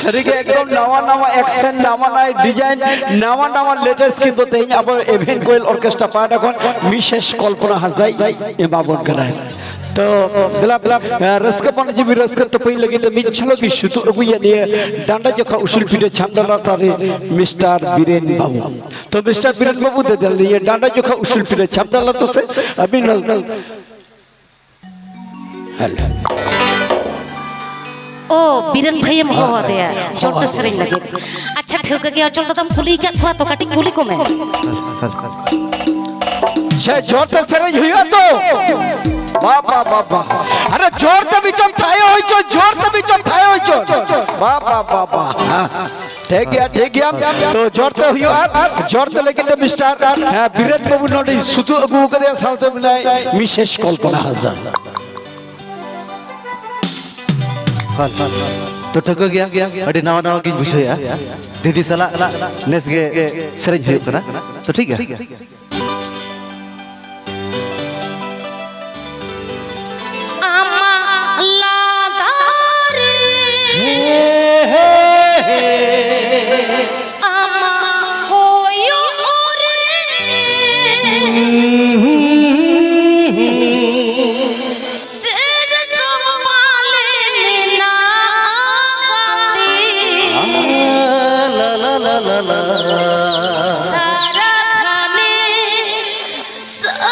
ᱥᱟᱹᱨᱤᱜᱮ ᱮᱠᱫᱚᱢ ᱱᱟᱣᱟ ᱱᱟᱣᱟ ᱮᱠᱥᱮᱱ, ᱱᱟᱣᱟ ᱱᱟᱣᱟ ᱰᱤᱡᱟᱭᱤᱱ, ᱱᱟᱣᱟ ᱱᱟᱣᱟ ᱞᱮᱴᱮᱥᱴ ᱠᱤᱱᱛᱩ ᱛᱮᱦᱮᱧ ᱟᱵᱚ ᱮᱵᱷᱮᱱ ᱠᱳᱭᱮᱞ ᱚᱨᱠᱮᱥᱴᱨᱟ ᱯᱟᱦᱴᱟ ᱠᱷᱚᱱ ᱢᱤᱥᱮᱥ ᱠᱚᱞᱯᱚᱱᱟ ᱦᱟᱸᱥᱫᱟᱭ ᱮᱢᱟᱵᱚᱱ ᱠᱟᱱᱟᱭ᱾ ᱛᱚ ᱫᱮᱞᱟ, ᱮ, ᱨᱟᱹᱥᱠᱟᱹ ᱢᱚᱱᱮ ᱡᱤᱣᱤ ᱨᱟᱹᱥᱠᱟᱹ ᱛᱚᱯᱟᱹᱭ ᱞᱟᱹᱜᱤᱫ ᱛᱮ ᱢᱤᱫ ᱡᱷᱟᱹᱞᱚᱜ ᱜᱮ ᱥᱩᱛᱩᱜ ᱟᱹᱜᱩᱭᱟ ᱱᱤᱭᱟᱹ ᱰᱟᱸᱰᱟ ᱡᱚᱠᱷᱟ ᱩᱥᱩᱞ ᱯᱤᱸᱰᱟᱹ ᱪᱷᱟᱢᱰᱟ ᱞᱟᱛᱟᱨ ᱨᱮ ᱢᱤᱥᱴᱟᱨ ᱵᱤᱨᱮᱱ ᱵᱟᱹᱵᱩ᱾ ᱛᱚ ᱢᱤᱥᱴᱟᱨ ᱵᱤᱨᱮᱱ ᱵᱟᱹᱵᱩ, ᱫᱮ ᱫᱮᱞᱟ ᱱᱤᱭᱟᱹ ᱰᱟᱸᱰᱟ ᱡᱚᱠᱷᱟ ᱩᱥᱩᱞ ᱯᱤᱸᱰᱟᱹ ᱪᱷᱟᱢᱰᱟ ᱞᱟᱛᱟᱨ ᱥᱮ ᱟᱹᱵᱤᱱ ᱦᱚᱸ᱾ ᱦᱮᱞᱳ᱾ ᱳ, ᱵᱤᱨᱮᱱ ᱵᱷᱟᱹᱭᱮᱢ ᱦᱚᱦᱚ ᱟᱫᱮᱭᱟ ᱪᱚᱴ ᱛᱮ ᱥᱮᱨᱮᱧ ᱞᱟᱹᱜᱤᱫ᱾ ᱟᱪᱪᱷᱟ, ᱴᱷᱟᱹᱣᱠᱟᱹ ᱜᱮ ᱚᱪᱚᱞ ᱫᱟᱫᱟᱢ ᱠᱩᱞᱤ ᱟᱠᱟᱫ ᱠᱚᱣᱟ ᱛᱚ, ᱠᱟᱹᱴᱤᱡ ᱠᱩᱞᱤ ᱠᱚᱢᱮ᱾ ᱥᱮ ᱡᱳᱨ ᱛᱮ ᱥᱮᱨᱮᱧ ᱦᱩᱭᱩᱜᱼᱟ ᱛᱚ? ᱵᱟ, ᱵᱟ, ᱵᱟ, ᱵᱟ᱾ ᱟᱨᱮ ᱡᱳᱨ ᱛᱮ ᱢᱤᱫᱴᱟᱝ ᱛᱷᱟᱭᱚ ᱦᱚᱪᱚ, ᱡᱳᱨ ᱛᱮ ᱢᱤᱫᱴᱟᱝ ᱛᱷᱟᱭᱚ ᱦᱚᱪᱚ᱾ ᱵᱟ, ᱵᱟ, ᱵᱟ, ᱵᱟ᱾ ᱴᱷᱤᱠ ᱜᱮᱭᱟ, ᱴᱷᱤᱠ ᱜᱮᱭᱟ᱾ ᱛᱚ ᱡᱳᱨ ᱛᱮ ᱦᱩᱭᱩᱜᱼᱟ, ᱡᱳᱨ ᱛᱮ ᱞᱟᱹᱜᱤᱫ ᱛᱮ ᱢᱤᱥᱴᱟᱨ, ᱦᱮᱸ, ᱵᱤᱨᱮᱱ ᱵᱟᱹᱵᱩ ᱱᱚᱰᱮ ᱥᱩᱛᱩᱜ ᱟᱹᱜᱩ ᱟᱠᱟᱫᱮᱭᱟ, ᱥᱟᱶᱛᱮ ᱢᱮᱱᱟᱭ ᱢᱤᱥᱮᱥ ᱠᱚᱞᱯᱚᱱᱟ ᱦᱟᱸᱥᱫᱟ᱾ ᱦᱳᱭ, ᱦᱳᱭ, ᱦᱳᱭ᱾ ᱛᱚ ᱴᱷᱟᱹᱣᱠᱟᱹ ᱜᱮᱭᱟ, ᱟᱹᱰᱤ ᱱᱟᱣᱟ ᱱᱟᱣᱟ ᱜᱤᱧ ᱵᱩᱡᱷᱟᱹᱣᱮᱫᱼᱟ᱾ ᱫᱤᱫᱤ ᱥᱟᱞᱟᱜ ᱱᱮᱥ ᱜᱮ ᱥᱮᱨᱮᱧ ᱦᱩᱭᱩᱜ ᱠᱟᱱᱟ᱾ ᱛᱚ ᱴᱷᱤᱠ ᱜᱮᱭᱟ᱾ ᱟᱢᱟᱜ ᱞᱟᱜᱟᱨᱮ ᱟᱢᱟᱜ ᱠᱚᱭᱚᱜ ᱨᱮ ᱪᱮᱫ ᱪᱚᱝ ᱯᱟᱞᱮ ᱢᱮᱱᱟᱜ ᱟᱠᱟᱫᱮ᱾ ᱥᱟᱨᱟ ᱜᱷᱟᱱᱮ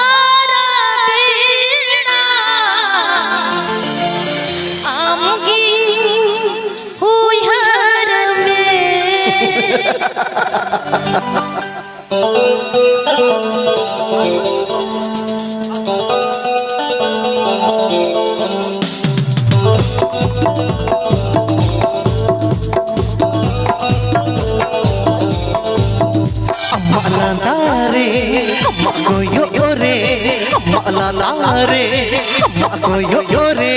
ᱥᱟᱨᱟ ᱵᱮᱲᱟ ᱟᱢᱜᱤᱧ ᱩᱭᱦᱟᱹᱨ ᱢᱮ᱾ ᱟᱢᱟᱜ ᱞᱟᱸᱫᱟ ᱨᱮ, ᱟᱢᱟᱜ ᱠᱚᱭᱚᱜ ᱨᱮ, ᱟᱢᱟᱜ ᱞᱟᱸᱫᱟ ᱨᱮ, ᱟᱢᱟᱜ ᱠᱚᱭᱚᱜ ᱨᱮ,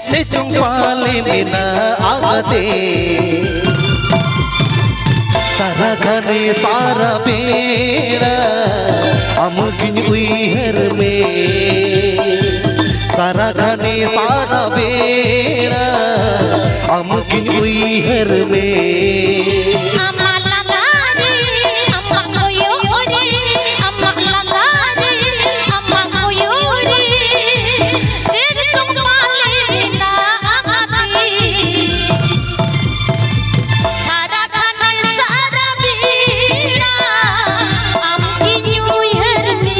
ᱪᱮᱫ ᱪᱚᱝ ᱯᱟᱞᱮ ᱢᱮᱱᱟᱜ ᱟᱠᱟᱫᱮ᱾ ᱥᱟᱨᱟ ᱜᱷᱟᱱᱮ ᱥᱟᱨᱟ ᱵᱮᱲᱟ ᱟᱢᱜᱤᱧ ᱩᱭᱦᱟᱹᱨ ᱢᱮ᱾ ᱥᱟᱨᱟ ᱜᱷᱟᱱᱮ ᱥᱟᱨᱟ ᱵᱮᱲᱟ ᱟᱢᱜᱤᱧ ᱩᱭᱦᱟᱹᱨ ᱢᱮ᱾ ᱟᱢᱟᱜ ᱞᱟᱸᱫᱟ ᱨᱮ, ᱟᱢᱟᱜ ᱠᱚᱭᱚᱜ ᱨᱮ, ᱟᱢᱟᱜ ᱞᱟᱸᱫᱟ ᱨᱮ, ᱟᱢᱟᱜ ᱠᱚᱭᱚᱜ ᱨᱮ, ᱪᱮᱫ ᱪᱚᱝ ᱯᱟᱞᱮ ᱢᱮᱱᱟᱜ ᱟᱠᱟᱫᱮ᱾ ᱥᱟᱨᱟ ᱜᱷᱟᱱᱮ ᱥᱟᱨᱟ ᱵᱮᱲᱟ ᱟᱢ ᱜᱤᱧ ᱩᱭᱦᱟᱹᱨ ᱢᱮ᱾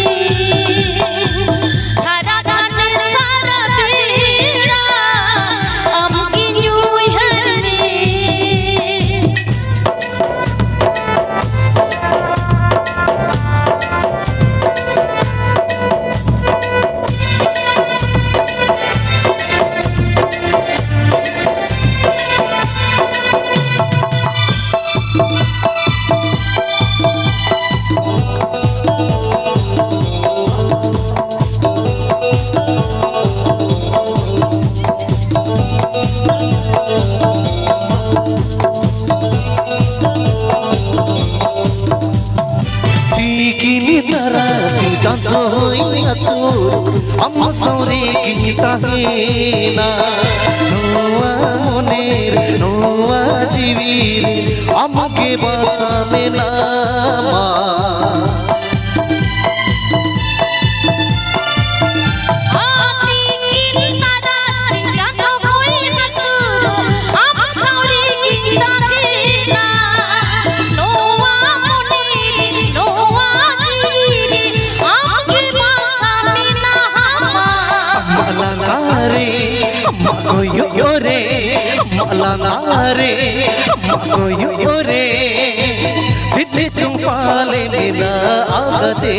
ᱥᱟᱨᱟ ᱜᱷᱟᱱᱮ ᱥᱟᱨᱟ ᱵᱮᱲᱟ ᱟᱢ ᱜᱤᱧ ᱩᱭᱦᱟᱹᱨ ᱢᱮ᱾ ᱤᱧ ᱛᱟᱨᱟᱥᱤᱧ ᱪᱟᱸᱫᱳᱭ ᱦᱟᱹᱥᱩᱨ, ᱟᱢ ᱥᱟᱶ ᱨᱮᱜᱤᱧ ᱛᱟᱦᱮᱱᱟ᱾ ᱱᱚᱣᱟ ᱢᱚᱱᱮᱨ, ᱱᱚᱣᱟ ᱡᱤᱣᱤᱨ, ᱟᱢᱜᱮ ᱵᱟᱥᱟ ᱢᱮᱱᱟᱢᱟ᱾ ᱛᱤᱠᱤᱱ ᱛᱟᱨᱟᱥᱤᱧ ᱪᱟᱸᱫᱳ ᱦᱚᱭ ᱦᱟᱹᱥᱩᱨ, ᱟᱢ ᱥᱟᱶ ᱨᱮᱜᱤᱧ ᱛᱟᱦᱮᱱᱟ᱾ ᱱᱚᱣᱟ ᱢᱚᱱᱮ, ᱱᱚᱣᱟ ᱡᱤᱣᱤ ᱨᱮ ᱟᱢ ᱜᱮ ᱵᱟᱥᱟ ᱢᱮᱱᱟᱢᱟ᱾ ᱟᱢᱟᱜ ᱞᱟᱸᱫᱟ ᱨᱮ, ᱟᱢᱟᱜ ᱠᱚᱭᱚᱜ ᱨᱮ, ᱟᱢᱟᱜ ᱞᱟᱸᱫᱟ ᱨᱮ, ᱟᱢᱟᱜ ᱠᱚᱭᱚᱜ ᱨᱮ, ᱪᱮᱫ ᱪᱚᱝ ᱯᱟᱞᱮ ᱢᱮᱱᱟᱜ ᱟᱠᱟᱫᱮ᱾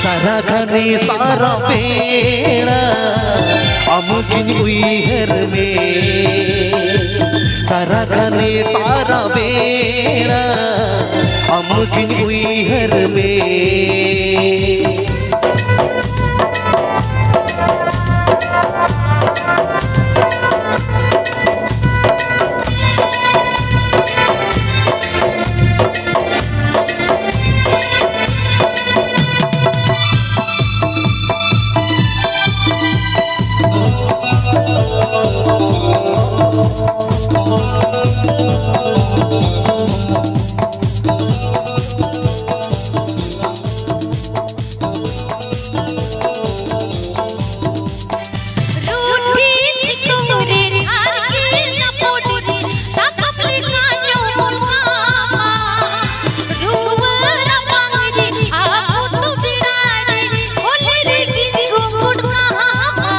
ᱥᱟᱨᱟ ᱜᱷᱟᱱᱮ ᱥᱟᱨᱟ ᱵᱮᱲᱟ ᱟᱢᱜᱤᱧ ᱩᱭᱦᱟᱹᱨ ᱢᱮ᱾ ᱥᱟᱨᱟ ᱜᱷᱟᱱᱮ ᱥᱟᱨᱟ ᱵᱮᱲᱟ ᱟᱢᱜᱤᱧ ᱩᱭᱦᱟᱹᱨ ᱢᱮ᱾ ᱨᱩᱴᱷᱤ ᱥᱤᱛᱩᱝ ᱨᱮ ᱡᱷᱟᱨ ᱜᱮ ᱧᱟᱯᱚᱴ ᱨᱮ ᱥᱟᱠᱟᱢ ᱞᱮᱠᱟ ᱧᱩᱨᱩᱜ ᱠᱟᱱᱟ᱾ ᱨᱩᱣᱟᱹ ᱨᱟᱵᱟᱝ ᱨᱮ ᱟᱹᱛᱩ ᱵᱮᱲᱟ ᱨᱮ ᱠᱚᱞᱮ ᱨᱮ ᱜᱤᱧ ᱜᱩᱢᱩᱴ ᱠᱟᱢᱟ᱾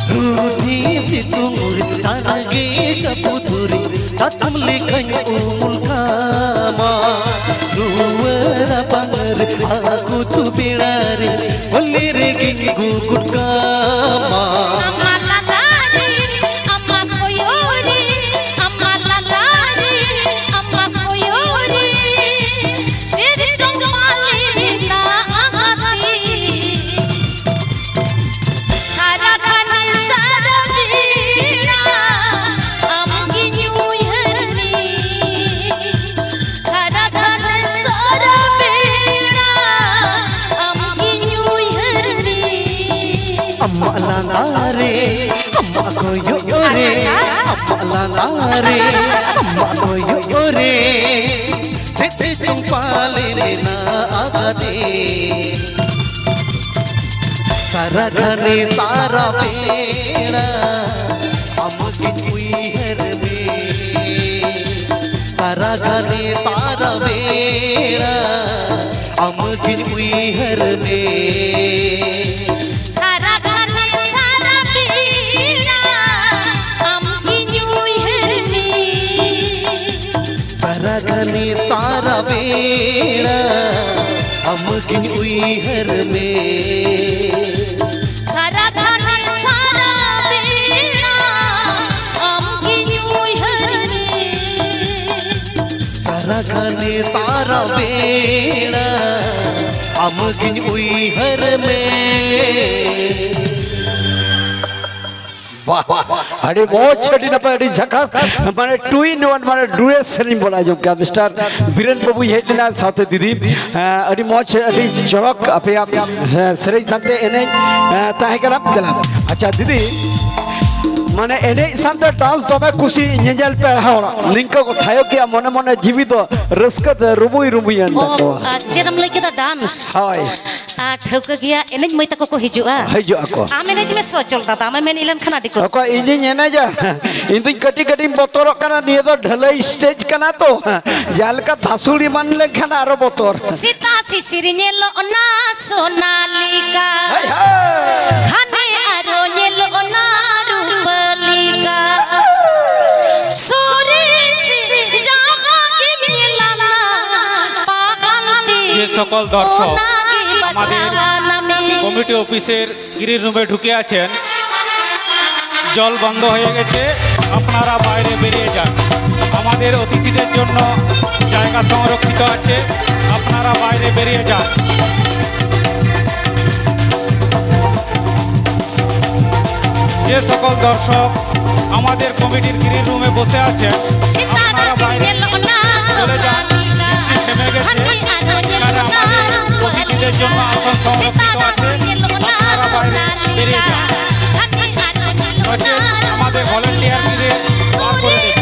ᱨᱩᱴᱷᱤ ᱥᱤᱛᱩᱝ ᱨᱮ ᱡᱷᱟᱨ ᱜᱮ ᱡᱟᱹᱯᱩᱫ ᱨᱮ ᱥᱟᱠᱟᱢ ᱞᱮᱠᱟᱧ ᱩᱢᱩᱞ ᱠᱟᱢᱟ᱾ ᱨᱩᱣᱟᱹ ᱨᱟᱵᱟᱝ ᱨᱮ ᱟᱹᱛᱩ ᱵᱮᱲᱟ ᱨᱮ ᱠᱚᱞᱮ ᱨᱮᱜᱤᱧ ᱜᱩᱢᱩᱴ ᱠᱟᱢᱟ᱾ ᱟᱢᱟᱜ ᱞᱟᱸᱫᱟ ᱨᱮ, ᱟᱢᱟᱜ ᱠᱚᱭᱚᱜ ᱨᱮ, ᱟᱢᱟᱜ ᱞᱟᱸᱫᱟ ᱨᱮ, ᱟᱢᱟᱜ ᱠᱚᱭᱚᱜ ᱨᱮ, ᱪᱮᱫ ᱪᱚᱝ ᱯᱟᱞᱮ ᱢᱮᱱᱟᱜ ᱟᱠᱟᱫᱮ᱾ ᱥᱟᱨᱟ ᱜᱷᱟᱱᱮ ᱥᱟᱨᱟ ᱵᱮᱲᱟ ᱟᱢ ᱜᱤᱧ ᱠᱚᱭᱚᱜ ᱨᱮ, ᱟᱢᱟᱜ ᱞᱟᱸᱫᱟ ᱨᱮ, ᱟᱢᱟᱜ ᱠᱚᱭᱚᱜ ᱨᱮ, ᱪᱮᱫ ᱪᱚᱝ ᱯᱟᱞᱮ ᱢᱮᱱᱟᱜ ᱟᱠᱟᱫᱮ᱾ ᱥᱟᱨᱟ ᱜᱷᱟᱱᱮ ᱥᱟᱨᱟ ᱵᱮᱲᱟ ᱟᱢ ᱜᱤᱧ ᱩᱭᱦᱟᱹᱨ ᱢᱮ᱾ ᱥᱟᱨᱟ ᱜᱷᱟᱱᱮ ᱥᱟᱨᱟ ᱵᱮᱲᱟ ᱟᱢ ᱜᱤᱧ ᱩᱭᱦᱟᱹᱨ ᱢᱮ᱾ ᱥᱟᱨᱟ ᱜᱷᱟᱱᱮ ᱥᱟᱨᱟ ᱵᱮᱲᱟ ᱟᱢ ᱜᱤᱧ ᱩᱭᱦᱟᱹᱨ ᱢᱮ᱾ ᱥᱟᱨᱟ ᱜᱷᱟᱱᱮ ᱥᱟᱨᱟ ᱵᱮᱲᱟ ᱟᱢ ᱜᱤᱧ ᱩᱭᱦᱟᱹᱨ ᱢᱮ᱾ ᱥᱟᱨᱟ ᱜᱷᱟᱱᱮ ᱥᱟᱨᱟ ᱵᱮᱲᱟ ᱟᱢ ᱜᱤᱧ ᱩᱭᱦᱟᱹᱨ ᱢᱮ᱾ ᱥᱟᱨᱟ ᱜᱷᱟᱱᱮ ᱥᱟᱨᱟ ᱵᱮᱲᱟ ᱟᱢ ᱜᱤᱧ ᱩᱭᱦᱟᱹᱨ ᱢᱮ᱾ ᱵᱟᱦ, ᱟᱹᱰᱤ ᱢᱚᱡᱽ, ᱟᱹᱰᱤ ᱱᱟᱯᱟᱭ, ᱟᱹᱰᱤ ᱡᱷᱟᱠᱟᱥ, ᱢᱟᱱᱮ two in one, ᱢᱟᱱᱮ duet ᱥᱮᱨᱮᱧ ᱵᱚᱱ ᱟᱸᱡᱚᱢ ᱠᱮᱫᱟ᱾ ᱢᱤᱥᱴᱟᱨ ᱵᱤᱨᱮᱱ ᱵᱟᱹᱵᱩᱭ ᱦᱮᱡ ᱞᱮᱱᱟ ᱥᱟᱶᱛᱮ ᱫᱤᱫᱤ᱾ ᱟᱸ, ᱟᱹᱰᱤ ᱢᱚᱡᱽ, ᱟᱹᱰᱤ ᱪᱚᱨᱚᱠ ᱟᱯᱮᱭᱟᱜ, ᱦᱮᱸ, ᱥᱮᱨᱮᱧ ᱥᱟᱶᱛᱮ ᱮᱱᱮᱡ, ᱮᱸ, ᱛᱟᱦᱮᱸ ᱠᱟᱱᱟ᱾ ᱫᱮᱞᱟ, ᱟᱪᱪᱷᱟ ᱫᱤᱫᱤ, ᱢᱟᱱᱮ ᱮᱱᱮᱡ ᱥᱟᱶᱛᱮ dance ᱫᱚᱢᱮ ᱠᱩᱥᱤ, ᱧᱮᱧᱮᱞ ᱯᱮᱲᱟ ᱦᱚᱲ ᱱᱤᱝᱠᱟᱹ ᱠᱚ ᱛᱷᱟᱭᱚ ᱠᱮᱜᱼᱟ, ᱢᱚᱱᱮ ᱢᱚᱱᱮ ᱡᱤᱣᱤ ᱫᱚ ᱨᱟᱹᱥᱠᱟᱹ ᱛᱮ ᱨᱩᱢᱩᱭ ᱨᱩᱢᱩᱭᱮᱱ ᱚ, ᱛᱟᱠᱚᱣᱟ᱾ ᱟᱨ ᱪᱮᱫ ᱮᱢ ᱞᱟᱹᱭ ᱠᱮᱫᱟ, dance? ᱦᱳᱭ᱾ ᱟᱨ ᱴᱷᱟᱹᱣᱠᱟᱹ ᱜᱮᱭᱟ, ᱮᱱᱮᱡ ᱢᱟᱹᱭ ᱛᱟᱠᱚ ᱠᱚ ᱦᱤᱡᱩᱜᱼᱟ᱾ ᱦᱤᱡᱩᱜ ᱟᱠᱚ᱾ ᱟᱢ ᱮᱱᱮᱡ ᱢᱮ ᱥᱚᱡᱚᱞ ᱫᱟᱫᱟ, ᱟᱢᱮᱢ ᱮᱱᱮᱡ ᱞᱮᱱᱠᱷᱟᱱ ᱟᱹᱰᱤ ᱠᱚ ᱚᱠᱚᱭ ᱨᱟᱹᱥᱠᱟᱹᱜᱼᱟ᱾ ᱤᱧᱤᱧ ᱮᱱᱮᱡᱟ? ᱤᱧ ᱫᱚᱧ ᱠᱟᱹᱴᱤᱡ ᱠᱟᱹᱴᱤᱡ ᱤᱧ ᱵᱚᱛᱚᱨᱚᱜ ᱠᱟᱱᱟ, ᱱᱤᱭᱟᱹ ᱫᱚ ᱰᱷᱟᱹᱞᱟᱹᱭ stage ᱠᱟᱱᱟ ᱛᱚ, ᱡᱟᱦᱟᱸ ᱞᱮᱠᱟ ᱫᱷᱟᱥᱩᱲ ᱮᱢᱟᱱ ᱞᱮᱱᱠᱷᱟᱱ ᱟᱨᱚ ᱵᱚᱛᱚᱨ᱾ ᱥᱮᱛᱟ ᱥᱤᱥᱤᱨ ᱧᱮᱞᱚᱜ ᱱᱟ ᱥᱳᱱᱟᱞᱤᱠᱟ, ᱦᱟᱭ ᱦᱟᱭ᱾ ᱜᱷᱟᱱᱮ ᱟᱨᱚ ᱧᱮᱞᱚᱜ ᱱᱟ ᱨᱩᱯᱟᱹᱞᱤᱠᱟ᱾ ᱥᱚᱨᱮᱥ ᱡᱟᱦᱟᱸ ᱜᱮᱢ ᱧᱮᱞᱟᱱᱟ, ᱯᱟᱜᱟᱞ ᱛᱮ যে সকল দর্শক ᱚᱱᱟ ᱜᱮ আমাদের ᱵᱟᱪᱷᱟᱣᱟᱱᱟ ᱢᱮ᱾ কমিটি অফিসের গ্রিন রুমে ঢুকে আছেন, জল বন্ধ হয়ে গেছে, আপনারা বাইরে বেরিয়ে যান। আমাদের অতিথিদের জন্য জায়গা সংরক্ষিত আছে, আপনারা বাইরে বেরিয়ে যান। যে সকল দর্শক আমাদের কমিটির গ্রিন রুমে বসে আছেন, আপনারা বাইরে চলে যান। বৃষ্টি থেমে গেছে, এখানে আমাদের অতিথিদের জন্য আসন সংরক্ষিত আছে, আপনারা বাইরে বেরিয়ে যান। হচ্ছে আমাদের ভলেন্টিয়ার ফিরে বার করে দেবে।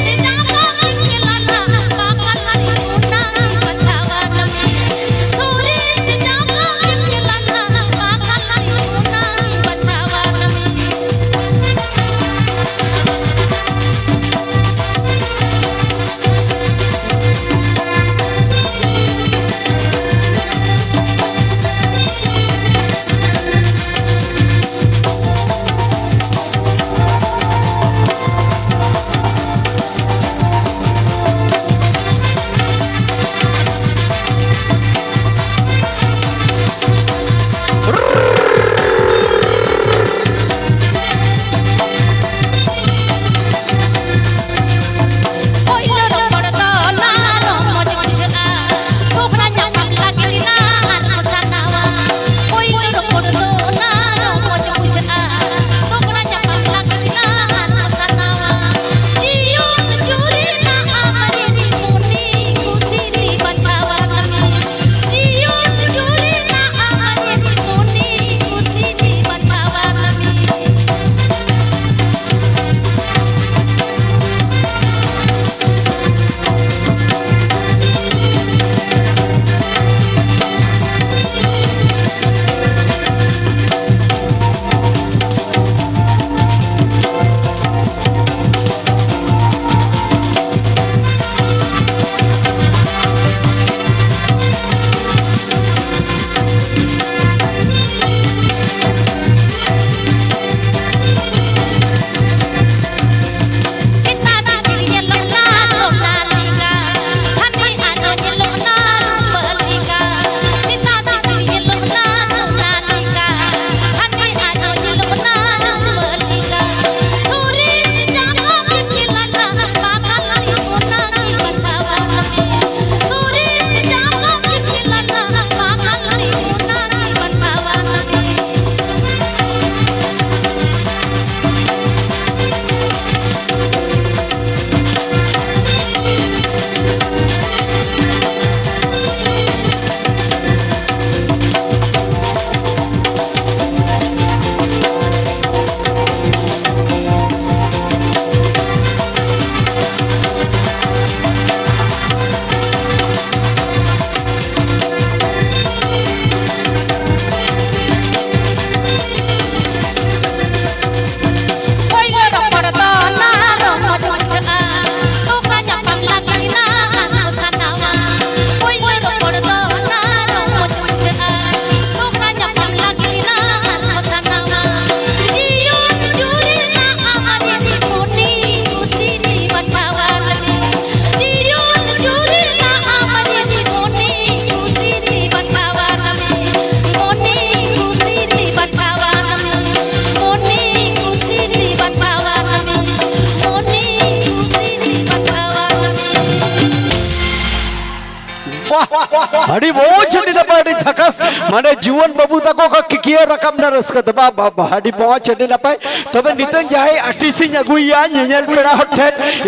ᱟᱹᱰᱤ ᱢᱚᱡᱽ, ᱟᱹᱰᱤ ᱱᱟᱯᱟᱭ, ᱟᱹᱰᱤ ᱡᱷᱟᱠᱟᱥ᱾ ᱢᱟᱱᱮ ᱡᱩᱣᱟᱹᱱ ᱵᱟᱹᱵᱩ ᱛᱟᱠᱚ ᱠᱚ ᱠᱤᱠᱤᱭᱟᱹ ᱨᱟᱠᱟᱵ ᱮᱱᱟ ᱨᱟᱹᱥᱠᱟᱹ ᱛᱮ᱾ ᱵᱟ, ᱵᱟ, ᱵᱟ, ᱟᱹᱰᱤ ᱢᱚᱡᱽ, ᱟᱹᱰᱤ ᱱᱟᱯᱟᱭ᱾ ᱛᱚᱵᱮ ᱱᱤᱛᱚᱝ ᱡᱟᱦᱟᱸᱭ ᱟᱨᱴᱤᱥᱴ ᱤᱧ ᱟᱹᱜᱩᱭᱮᱭᱟ ᱧᱮᱧᱮᱞ ᱯᱮᱲᱟ ᱦᱚᱲ ᱴᱷᱮᱱ,